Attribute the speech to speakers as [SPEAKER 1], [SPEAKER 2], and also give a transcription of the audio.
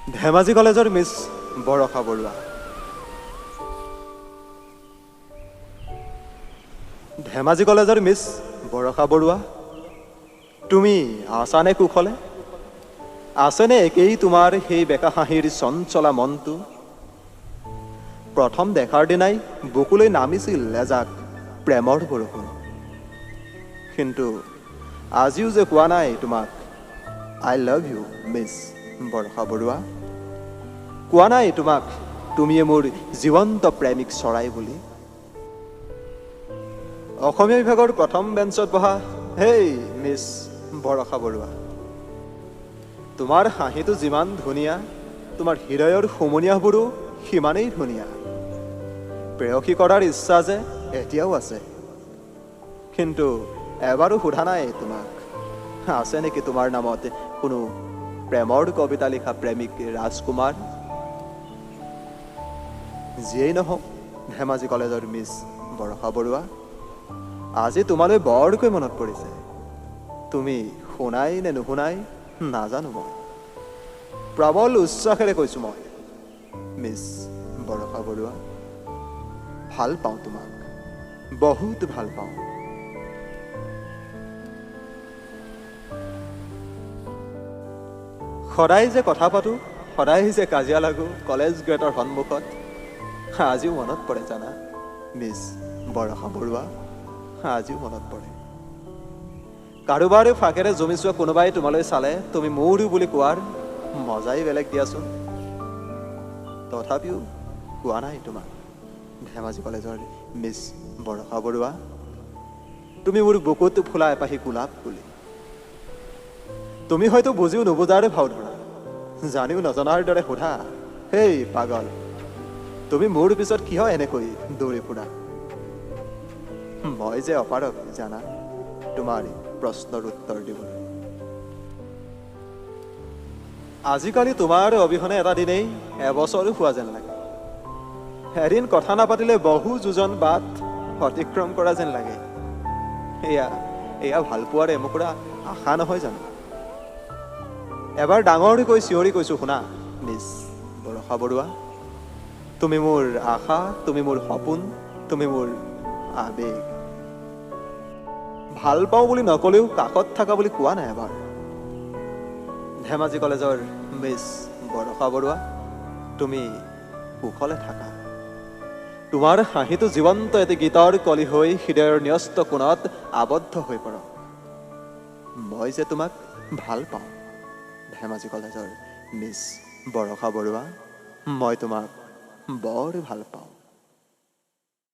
[SPEAKER 1] ধেমাজি কলেজৰ মিছ বৰষা বৰুৱা। ধেমাজি কলেজৰ মিছ বৰষা বৰুৱা, তুমি আছানে কুশলে? আছেনে একেই তোমাৰ সেই বেকা হাঁহিৰ চঞ্চলা মনটো? প্ৰথম দেখাৰ দিনাই বুকুলৈ নামিছিল এজাক প্ৰেমৰ বৰষুণ, কিন্তু আজিও যে কোৱা নাই তোমাক I love you miss Barsha Barua. কোৱা নাই তোমাক তুমিয়ে মোৰ জীৱন্ত প্ৰেমিক চৰাই বুলি। অসমীয়া বিভাগৰ প্ৰথম বেঞ্চত বহা হেই মিছ বৰষা বৰুৱা, তোমাৰ হাঁহিটো যিমান ধুনীয়া, তোমাৰ হৃদয়ৰ হুমুনিয়াহবোৰো সিমানেই ধুনীয়া। প্ৰেয়সী কৰাৰ ইচ্ছা যে এতিয়াও আছে, কিন্তু এবাৰো সোধা নাই তোমাক, আছে নেকি তোমাৰ নামত কোনো প্ৰেমৰ কবিতা লিখা প্ৰেমিক ৰাজকুমাৰ? যিয়েই নহওক ধেমাজি কলেজৰ মিছ বৰষা বৰুৱা, আজি তোমালৈ বৰকৈ মনত পৰিছে। তুমি শুনাই নে নুশুনাই নাজানো, মই প্ৰবল উচ্ছ্বাসেৰে কৈছোঁ, মই মিছ বৰষা বৰুৱা ভাল পাওঁ তোমাক, বহুত ভাল পাওঁ। সদায় যে কথা পাতোঁ, সদায় যে কাজিয়া লাগোঁ কলেজ গেটৰ সন্মুখত, আজিও মনত পৰে জানা মিছ বৰষা বৰুৱা, আজিও মনত পৰে। কাৰোবাৰ ফাঁকেৰে জমি চোৱা কোনোবাই তোমালৈ চালে তুমি মোৰো বুলি কোৱাৰ মজাই বেলেগ দিয়াচোন। তথাপিও কোৱা নাই তোমাক ধেমাজি কলেজৰ মিছ বৰষা বৰুৱা, তুমি মোৰ বুকুত ফুলা এপাহি গোলাপ বুলি। তুমি হয়তো বুজিও নুবুজাৰ ভাও ধৰা, জানিও নজনাৰ দৰে সোধা, হেই পাগল, তুমি মোৰ পিছত কিয় এনেকৈ দৌৰি ফুৰা? মই যে অপাৰগ জানা তোমাৰ প্ৰশ্নৰ উত্তৰ দিবলৈ। আজিকালি তোমাৰ অবিহনে এটা দিনেই এবছৰো হোৱা যেন লাগে। এদিন কথা নাপাতিলে বহু যোজন বাট অতিক্ৰম কৰা যেন লাগে। এয়া এয়া ভালপোৱাৰ এমুকুৰা আশা নহয় জানো? এবাৰ ডাঙৰকৈ চিঞৰি কৈছোঁ, শুনা মিছ বৰষা বৰুৱা, তুমি মোৰ আশা, তুমি মোৰ সপোন, তুমি মোৰ আৱেগ। ভাল পাওঁ বুলি নকলেও কাষত থকা বুলি কোৱা নাই এবাৰ। ধেমাজি কলেজৰ মিছ বৰষা বৰুৱা, তুমি কুশলে থাকা। তোমাৰ হাঁহিটো জীৱন্ত এটি গীতৰ কলি হৈ হৃদয়ৰ ন্যস্ত কোণত আবদ্ধ হৈ পৰক। মই যে তোমাক ভাল পাওঁ ধেমাজি কলেজৰ মিছ বৰষা বৰুৱা, মই তোমাক বৰ ভাল পাওঁ।